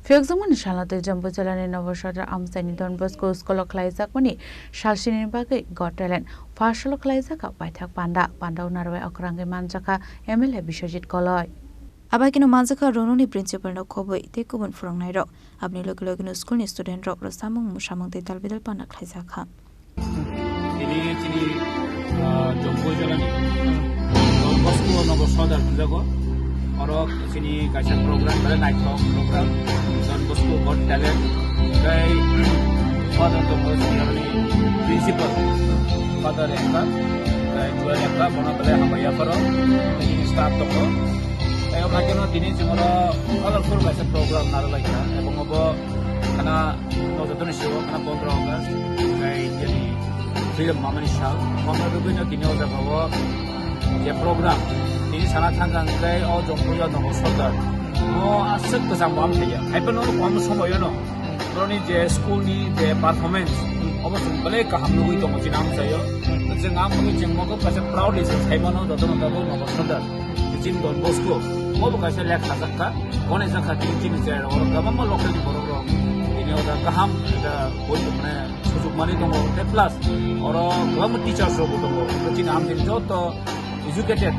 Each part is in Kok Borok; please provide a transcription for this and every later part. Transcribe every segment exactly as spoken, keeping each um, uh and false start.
Phiyokjakmani salno tei Jampuijolani Nobo Sodor amchaini Don Bosco School-o khlaijakmani salsini bagwi Got Talent. First-o khlaijak paithak panda, pandao narwai okrangwi manjakha M L A Biswajit Goloi. Abaikeno manjakha Rononi principal-no khobwi tei kubun phwrwngnairok. Aboni loge logeno school-ni student-rok rwchapmung, mwsamung tei dalbidal panda khlaijakha. Tini chini, ah, Jampuijolani Don Bosco Nobo Sodor hwnjago. Oro chini kaisa program, belai naithok program, Don Bosco Got Talent. Tei Father tongo chini oroni principal, Father Ekta, tei Joel Ekta, bono belai hambai yapharo, tei chini staff tongo. Tei o khaikeno tini chwng oro colorful kaisa program narwlaikha, ebong obo khana o joto ni sio khana pondro August, tei jeni freedom mamani sal, mamna rwgwino tini o jaga o je program, tini sana thangkha hwnkhe o Jampuijolani Nobo Sodor, o aswk kwchang bo amthaiya. Haiphano kom somoyono boroni je school ni je performance, obo chwng belai kaham nugwi tongo chini amchaio. Chwng amchaio chwng mogo kaisa proudly chwng saimano jotono tabuk Nobo Sodor. Chini Don Bosco, obo kaisa lekha sajak kha, hwnwi jak kha, tini chini cherairok, oro kwbangma local ni borok rok, tini o da kaham, da, boi, mane, sujuk manwi tongo, tei plus, oro kwbangma teachers rok bo tongo, tei chini amchaini joto educated,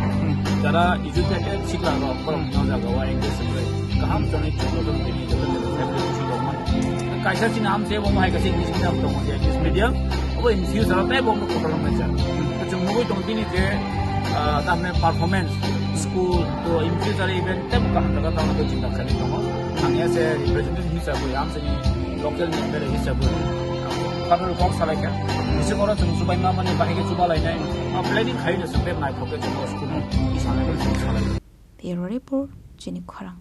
jara educated sikla rok, borok tini o jaga o engage wngwi, kaham chonwi chwng joto tini joto joto family kusi tongmani. Kaisa chini amchai bo hai kaisa English medium tongo, je English medium, obo in future o tei bo kotor wngmani. Chwng nugwi tongo bini je, ah, tamni performance, school, to in future event tei bo kaham jaga tangna tei chinta khainai tongo. Ang as a representative hisabwi, ang chini local ni M L A hisabwi, ang Father kok salaikha. Bisi oro chwng chubaima mani bahai khe chubalainai. Ah, planning khaino chwng bek naithok khe chwng o school no sanai bai chwng salai. Bureau Report, Chini Khorang.